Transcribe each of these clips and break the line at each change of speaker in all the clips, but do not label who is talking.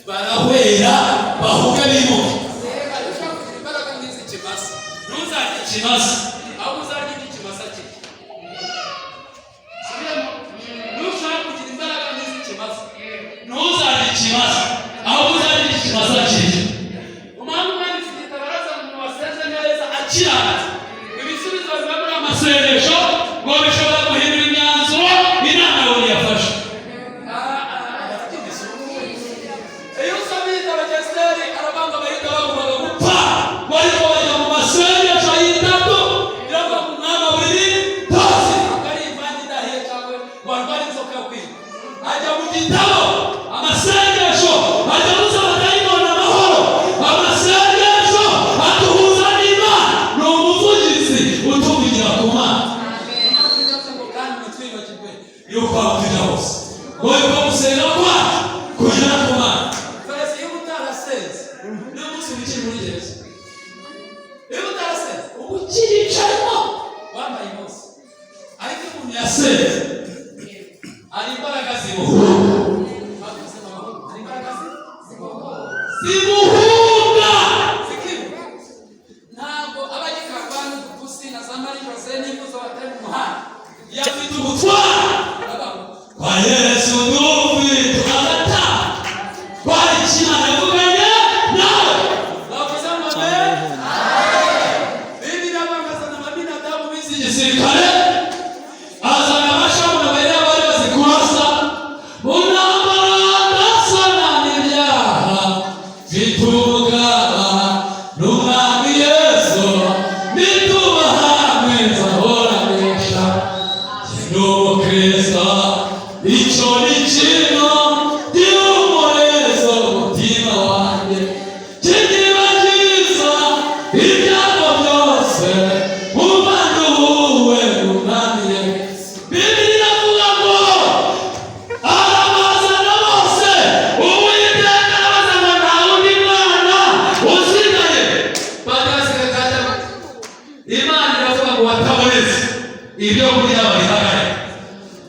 Barahwera, bahuge, bimuke. Reka, ushaka kugira imbaraga nk'iz'ikimasa, ntuzarye ikimasa, ahubwo uzarye ibyo ikimasa kirya. Subiramo: nushaka kugira imbaraga nk'iz'ikimasa, ntuzarye ikimasa, ahubwo uzarye ikimasa kirya. Umwami umwanditsi igitabo arazana umuntu wasenze neza, akiranutse. Ibisubizo biva muri amasengesho ngo bishobora guhindura imyanzuro inama yawe yafashe. Iyo usomye igitabo cya Esiteri, arabanga Abayuda bagombaga gupfa, bariko bajya mu masengesho y'itatu. Biravuga ngo umwami buri tose, ntabwo ari imvange idahiye cyangwa ngo arware inzoka yo kwiga. Ajya mu gitabo, amasengesho ajya abuza abadayimoni amahoro. Amasengesho atuhuza n'Imana, ni umuvugizi utuvugira ku Mana. Ngo kandi ntitwibagirwe yuko aho tujya hose, ngo yuko gusenga kwacu kugera ku Mana. Farasi, iyo utarasenze, niyo munsi ukiri muri gereza, iyo utarasenze uba ukiyicayemo wambaye umunsi. Ariko iyo umuntu yasenze, hari imbaraga zimuhunga. Bavuze ngo hari imbaraga zimuhunga, zikimuka. Ntabwo aba agikangwa n'udupusi na za Marie Jose n'imbuzo batari mu muhanda. Yafite ubutwari kwa Yesu, dufite agata kwari Imana yavuganye nawe. Bavuze ngo amen. Bibiliya bangazana Abinadabu bize igisirikare, azana abashamu na bariya bari bazi kurasa mu ntambara. Ndasana n'ibyaha, mfite umugaba n'Umwami Yesu, nituba hamwe nzahoranisha. Ndi umukristo, icyo ni kintu gihumuriza umutima wanjye, kinyibagiza ibyago byose, umva n'Umwami Yesu. Bibiliya iravuga ngo arabazana bose. Uwiteka arabazana, nta wundi mwana usigaye. Bagasiga kajya. Imana iravuga ngo watabonetse, ibyo kurya babihagarike.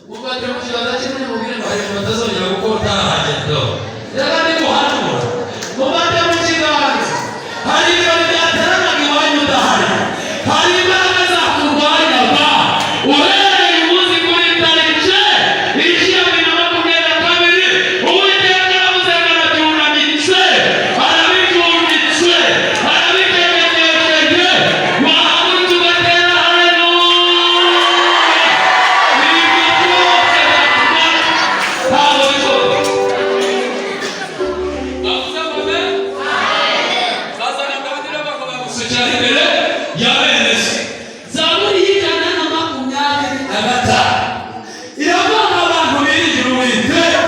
Mufatire mu kiganza kimwe, mubwire ngo hari ibintu batazongera gukora utarahagera. Reka niguhanura, mufate mu kiganza. Hari ibirori byateranaga iwanyu udahari, hari imbaraga zakurwanyaga. Uhereye umunsi kuri tariki ishyira 2022, Uwiteka aravuze ngo arabyunamitse, arabijunditse, arabitegekeje. Wahagurutse ugatera haleluya, ibyo byose byakurwanya ntabwo bishoboka. Bavuze ngo amen. Bazana Dawidi rero, bakaba bamusukira imbere ya bene se. Zaburi y'125 iravuga ngo abantu biringira Uwiteka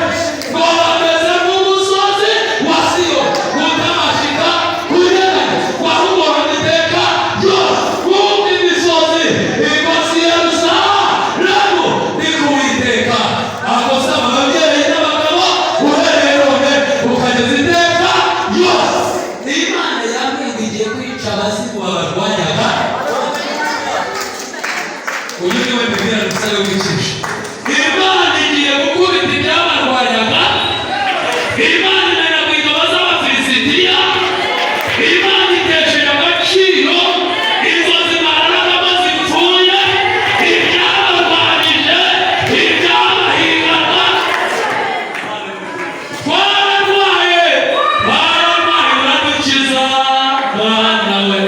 ngo bameze nk'umusozi wa Siyo utabashika kunyeganyezwa, wahugorora iteka ryose. Nk'uko imisozi igose Yerusalemu, ni ku Uwiteka akosa ababyeyi n'abagabo, uhereye none ukageza iteka ryose. Imana yambwiye ngo igiye kwica abazimu babarwanyaga. Uyu niwe Bibiliya rusabe wicisha. Imana igiye gukubita ibyabarwanyaga. Imana imenagura ingabo z'Abafilisitiya. Imana itesheje agaciro inzozi bararagamo zipfuye, ibyabarwanije, ibyabahigaga. Twararwaye, twararwaye, uradukiza Mwana we.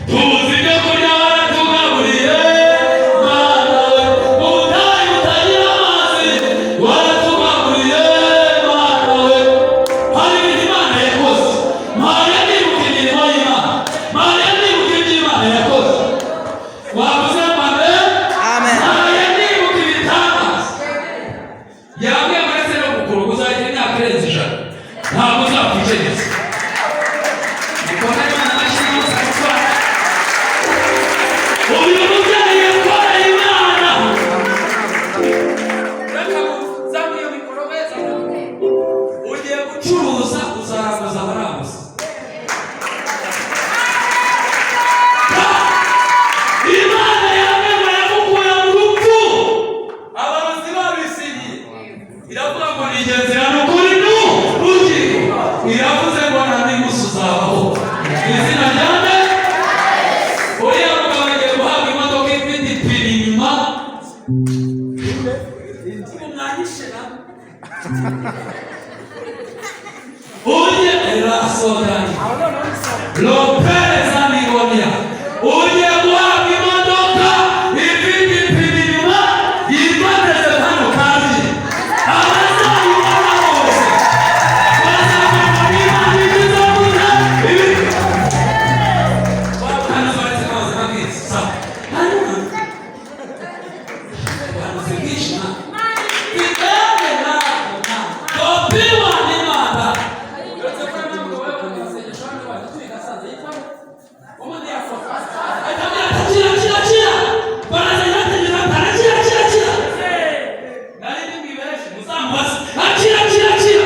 Tubuze ibyo kurya, baratugaburiye Mwana we. Ubutayu butagira amazi, waratugaburiye Mwana we. Hari ibintu Imana yakoze. Mariya, nibuka imirimo y'Imana. Mariya, nibuka ibyo Imana yakoze. Wavuze ngo amen?
Amen.
Mariya, nibuka ibitangaza. Yambwiye ngo uretse no gukura, uzagira imyaka irenze 100, ntabwo uzapfa ukenyetse. Mukomere Imana amashyi yose gukora. Uyu mubyeyi yakoreye Imana. Reka zamu iyo mikoro weza. Ugiye gucuruza, uzaranguza abaranguza. Imana yamwe yagukuye mu rupfu abarozi babisinyiye. Iravuga ngo ni ingenzi ni ukuri. sodani lopeza migonia ugiye guhabwa imodoka ifite ipine inyuma yitwa hano kandi abazayibona bose bazabona niba bigize gute ibi. Hano baretse ubuzima bwiza. Sawa, hanyuma ubuhanuzi bwinshi bitewe nawe n'Imana. Uretse ko ntabwo wowe amasengesho hano waje twigasanze yitwa umuntu yakora ahita ambwira ati: "Kira, kira, kira." Barazajya bategeka barakira, kira, kira. Nari ndi bwibeshe muzamubaze. Akira, kira, kira.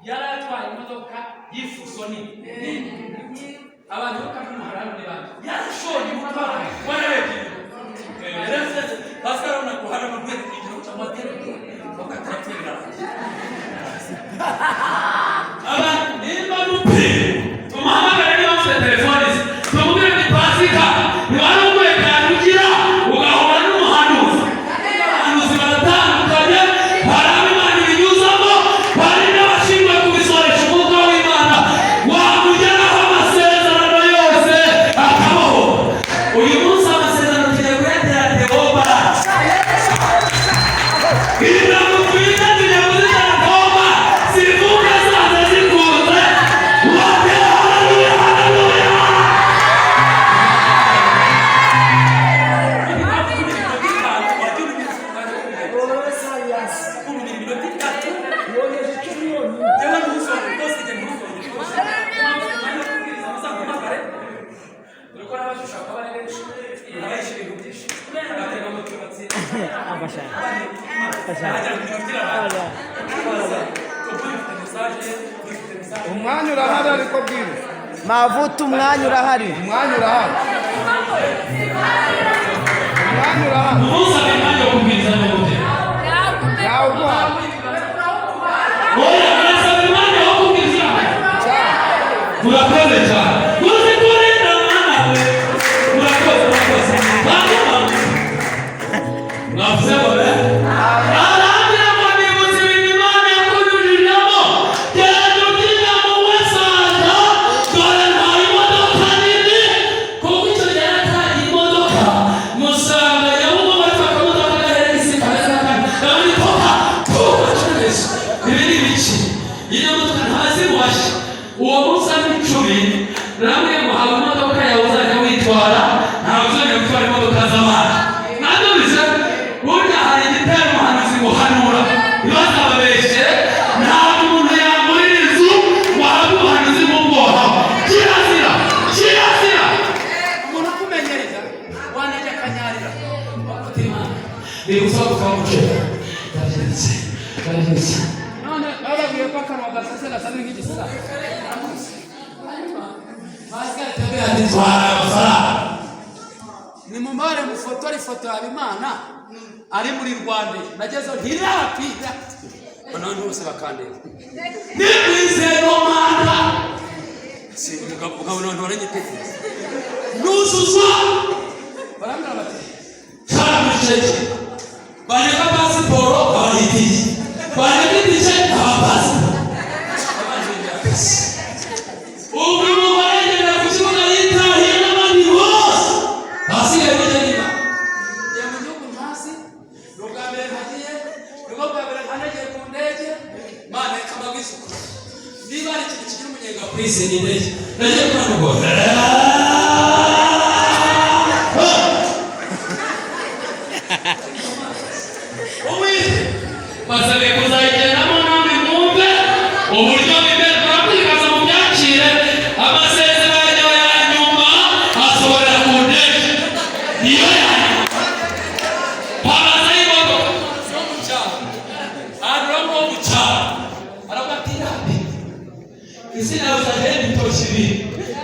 Yari atwaye imodoka y'ifuso nini nini. Abantu bo kamuhara ni bande yarashoye imodoka wararebye inyuma yarasetse. Pascal urabona ko hari amabwiriza kugira ngo amatera bakatira. Abantu nimba mupire tumuhamagare, niba mufite telefone ze tumubwire ni Pasika ntiwari umutekano ugira ugahura n'umuhanuzi. Abahanuzi baratandukanye. Hari abo Imana ibinyuzamo, hari n'abashinzwe kubisoresha umwuka w'Imana wamugeraho amasezerano yose akabaho. Uyu munsi amasezerano tugiye kuyatera Tewoba. Inama twita tugiye kuzitera Tewoba zivuga zaza zikunze. Watera haleluya, haleluya.
Umwanya urahari ariko bwira.
Mavuta, umwanya urahari.
Umwanya urahari, umwanya urahari.
Umunsi umwanya wo kubwiriza no gutera.
Nawuguha.
Oya, murasaba umwanya wo kubwiriza.
Cyane.
Murakoze cyane. Uzi kurinda mwana we. Murakoze, murakoze. Hanyuma mwavuze ngo be arambwira ngo nibutse ibintu Imana yakunyujijemo, genda ubyina wowe santa, dore nta imodoka nini. Kuko icyo gihe yataye imodoka musanga Nyabugogo, ariko akamodoka gahereza isi kameze nk'akandi ndabona ikoka kuka cyane. Ibi ni ibiki? Iyi modoka ntazi muhashye. Uwo munsi ari 10 namwe muhawe imodoka yawe uzajya witwara, ntabwo uzajya gutwara imodoka z'abandi. Ntabwo burya hari igitero umuhanuzi guhanura ntibazababeshe. Ntabwo umuntu yamurira inzu wahabwa ubuhanuzi bw'ubwoba. Kirazira, kirazira. Umuntu ukumenyereza wanajya akanyarira bakugira Imana bigusaba kukamucera. Ndabyutse, ndabyutse.
None bababwiye ko akanwa gasase gasa nk'igisasa.
Pascal Tebe ati: "Twara amafaranga."
Nimumare mufotore ifoto ya Habimana ari muri Rwanda nagezeho ntirapi abantu bose bakandeba.
Nimwizero manda si umugabo, umugabo none waranyitegereza nuzuzwa.
Barambwira bati
Cyaramusheke bareka pasiporo abayitiye, bareka itike aba pasiporo. Ubu umugore agenda ku kibuga yitahiye n'abandi bose basigaye bijya niba
ngiye mu gihugu ntazi, ni ubwa mbere ntagiye, nibwo bwa mbere nkandagiye ku ndege.
Mana, reka mbabwize ukuri, niba hari ikintu kigira umunyenga ku isi ni indege. Nagiye kubona ngo uwize basabwe kuzayigendamo namwe mwumve uburyo bimeze. Turabwikaza mu byakire amasezerano ya nyuma asohorera ku ndege, niyo ya nyuma habaza imodoka
Zo mu cyaro.
Ahantu wo mu cyaro aravuga ati: "Rabi izina uzagenda ibitoki ibiri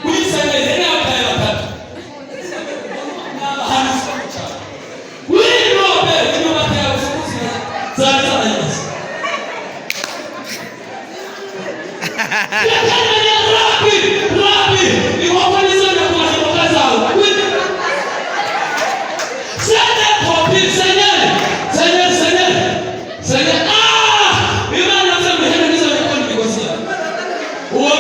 wisanga ihene yabyaye batatu." Ni abahanuzi bo mu cyaro wirobe imyumbati yawe ufukuze zari zarayamaze. Rabi, rabi, inkoko nizo nyakubahwa imboga zawe. Sene kopi senyeri senyeri senyeri senyeri. Ah, Imana yavuze ngo ihene nizo nyakubahwa imigozi yawe. Uwo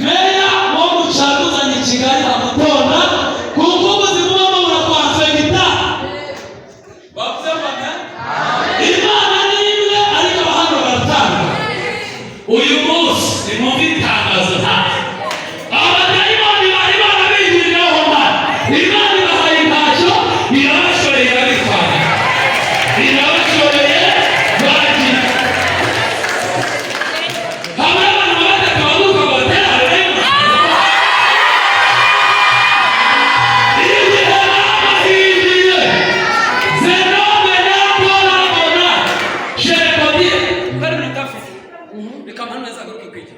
Meya wo mu cyaro uzanye i Kigali amutora, kuko ubuzima ubamo burakwafegita. Bavuze ngo amen. Imana ni imwe, ariko abahanga baratanga. Uyu munsi nimwumve itangazo ntazi. Abadayimoni bari barabigiriraho Mana, Imana ibahaye intashyo, irabashoreye, irabitwara, irabashoreye, baragira hamwe. Abantu batatu bavuga ngo tera haleluya. Igihe babahindiye Zenome natorabona Sherekodi
Bari minota afite, reka mpano azagaruke kwigisha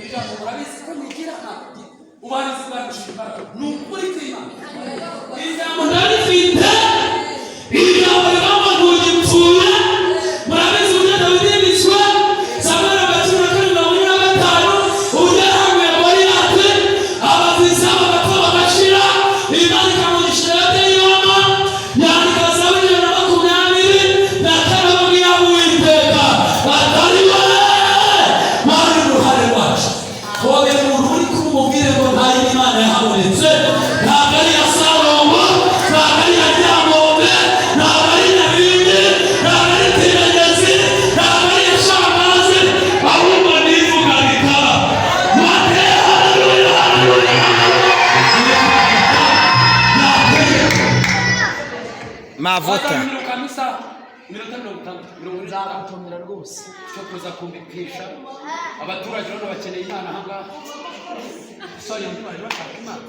ijambo. Murabizi ko nigira ntabwo ubuhanuzi bwarusha imbaraga, ni ukuri kw'Imana.
Ijambo ndarifite, ijambo rivuga ngo ntugipfuye. Murabizi uburyo Dawidi yimitswe, Samweli 14:45, uburyo yahanguye Goliyati, Abafilisitiya bagapfa bagashira, Imana ikamugisha yoma, yandika Zaburi 124, ababwira Uwiteka atari we wari uruhare rwacu. Hobera umuntu uri kumubwire ngo nta yindi Mana yahabonetse, ntabwo ari iya Salomo, ntabwo ari iya Ryangombe, ntabwo ari Nyabingi, ntabwo ari Tinegezi, ntabwo ari iya Shamazi, ahubwo ni ivuga bikaba. Wateye haleluya, haleluya, haleluya.
Mavuta.
Azaminuka isaha iminota 60, 45.
Nzagutumira rwose.
Cyo kuza kumbipisha abaturage bano bakeneye Imana ahangaha. Soya undi baje bashaka Imana.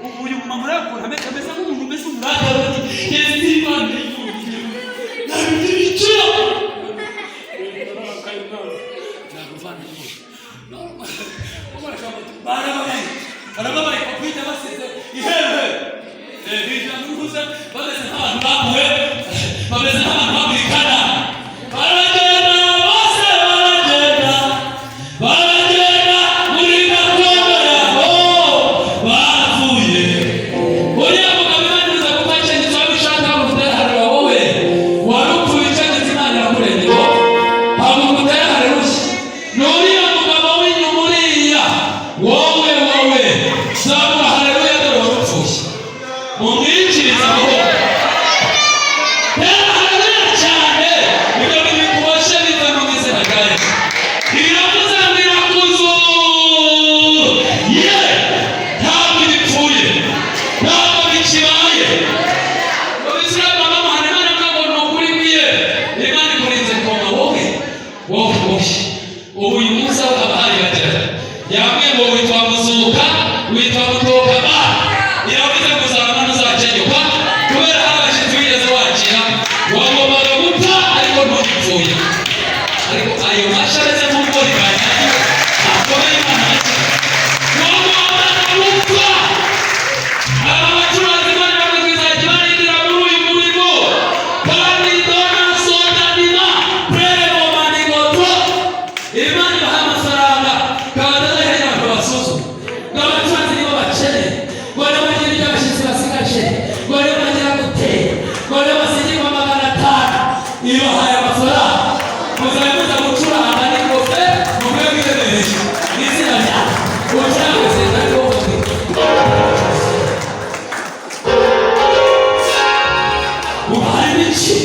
Ubu uyu mumama urabona ukuntu ameze nk'umuntu umeze umurakara, ati Imana nabigira ibiciro. Barababaye, barababaye, kwita basize ihembe. Binjira muri huze bameze nk'abantu baguwe, bameze nk'abantu bamurikana. Baragenda bose, baragenda, baragenda muri gakondo yabo bapfuye. Uriya mugabo Imana iza kumwakengeza, wabishaka ngo wowe wari upfuye ucengeza, Imana irakurengera, haguruka utere haleluya. Ni uriya mugabo w'inyuma uriya, wowe, wowe zamura haleluya, dore wari upfuye, mumwinjirize amahoro. Tera haleluya cyane. Ibyo bintu bikubashe biva mu izina rya Yesu. Iravuze ngo irakuzuye, ntabwo gipfuye, ntabwo bikibaye. Abisilamu bamuhana Imana ntabwo ni ukuri kwiye. Imana ikurinze koma, wowe, wowe, wowe. Ubu uyu munsi aho abahaye bagera, yambwiye ngo witwa Muzuka, witwa Mutoka ba. Iravuze ngo uzarama ntuzakenyuka, kubera hari abashyitsi wigeze wakira, wagombaga gupfa ariko ntugipfuye. Ariko ayo mashyi ameze nk'ubwori banyagiwe, akomeye Imana make. Wagombaga gupfa. Aba bacuranzi bari bamaze kuzajya barindira muri uyu murimo, kandi dona sodanima premo manigoto. Imana ibaha amafaranga kabadazahera abantu basuzuma ngo abacuranzi nibo bakene, ngo nibo bagira ibyo abashyitsi basigaje, ngo nibo bagira gute, ngo nibo basigirwa 500. Ibahaye amafaranga, muzajya muza gucuranga n'ingofe mu rwego iremereye mu izina ryawe ubucuranzi senga ariko ubu harimo iki?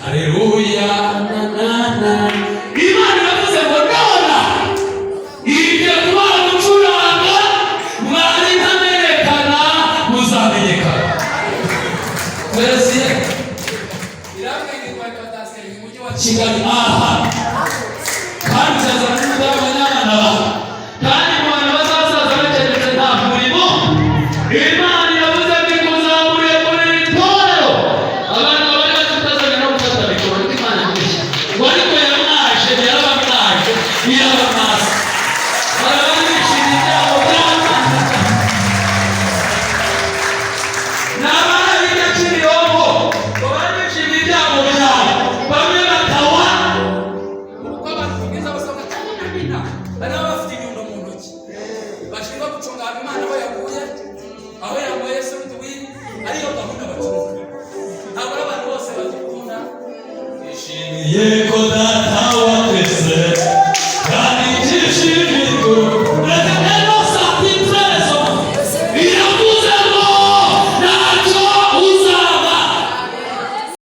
Haleluya na na na. Imana iravuze ngo nona ibyo kuba gucuranga mwari ntamenyekana, muzamenyekana. Perezida
Irambwira ngo batasigaye mu mujyi wa
Kigali aha, kandi uzazana n'umudamu n'abana bawe, kandi mu bantu bazasaza bakenetse nta murimo. Imana iravuze ngo ikuzamuriye muri iri torero. Abantu bari bazi kutazongera no gufata mikoro, ariko Imana ntibeshya ngo ariko yaramwaje, yarabamwaje, irabamwaza, baraba bishimiye ibyago byabo. Ni abana biga Kimironko ngo bari bishimiye ibyago byabo, bamwe bakawa.
Uko abantu kubwiza basabwa cyangwa n'abina bari bafite inyundo mu ntoki, bashinzwe gucunga Habimana aho yaguye, aho yanyweye suruduwiri, ariyo gahunda bacunga. Ntabwo ari abantu bose bagikunda.
Nishimiye ko